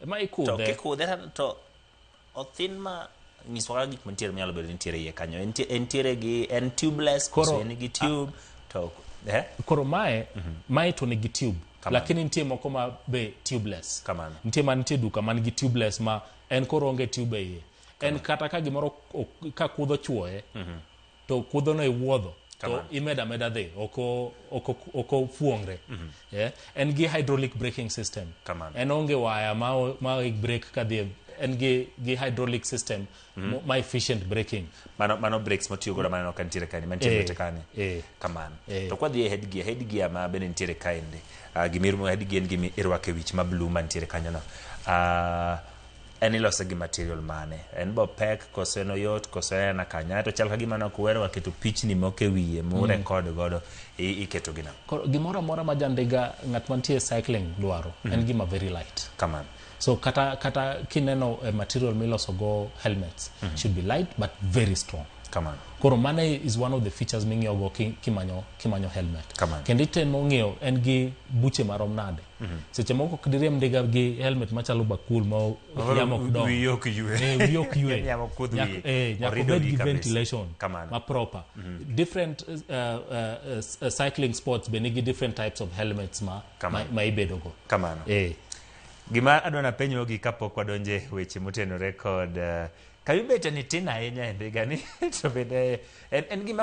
Ma To ikudhe. Kikudhe to othin ma nyiswa kaka gik mantiere manyalo bedo ni nitiere iye kanyo. Entiere gi en tubeless koso en gi tube to eh? Koro mae to nigi tube. Kamano. Lakini nitie moko ma be tubeless. Kamano. Nitie mantie duka man gi tubeless ma en koro onge tube e iye. En kata ka gimoro ka kudho chuoye to kudho no iwuodho to Kamano. imedo ameda dhi ok ofuongre. Yeah. En gi hydraulic braking system. Kamano. En onge waya ma brake kadhi, en gi hydraulic system ma efficient braking. Mano brakes motiyo godo maneno ka nitiere kani mantiere lwete kani. Kamano. To kwadhi e headgear, headgear ma bende nitiere kaendi. Gimirumo headgear en gimi irwako e wich ma blue mantiere kanyo no. En ilose gi material mane? En bo pek koso en oyot koso en ana kanya? To chal ka gima nok uhero ga keto pichni moko e wiye mu record godo iketo gi nang'o? Koro gimoro amora ma jandiga ng'at mantie cycling dwaro en gima very light. Kamano. So kata kineno material miloso go helmets should be light but very strong. Kamano. Koro mano is one of the features ming'iyo go kimanyo helmet. Kamano. Kendo itemo ng'iyo en gi buche marom nade. Seche moko ok diriemb ndiga gi helmet machalo bakul ma yamo ok dong. Wiyi ok ywe. Wiyi ok ywe. Yamo kudh wiyi. Nyaka Orido obed wiyi gi kabisa. ventilation Kamano. ma proper. Different cycling sports be nigi different types of helmets Kamano. ma ibedo go. Kamano. Gima adwa napenjo gi kapok wadonje weche motenore kod kamibete ni tin ahinya e ndiga ni to bende en gima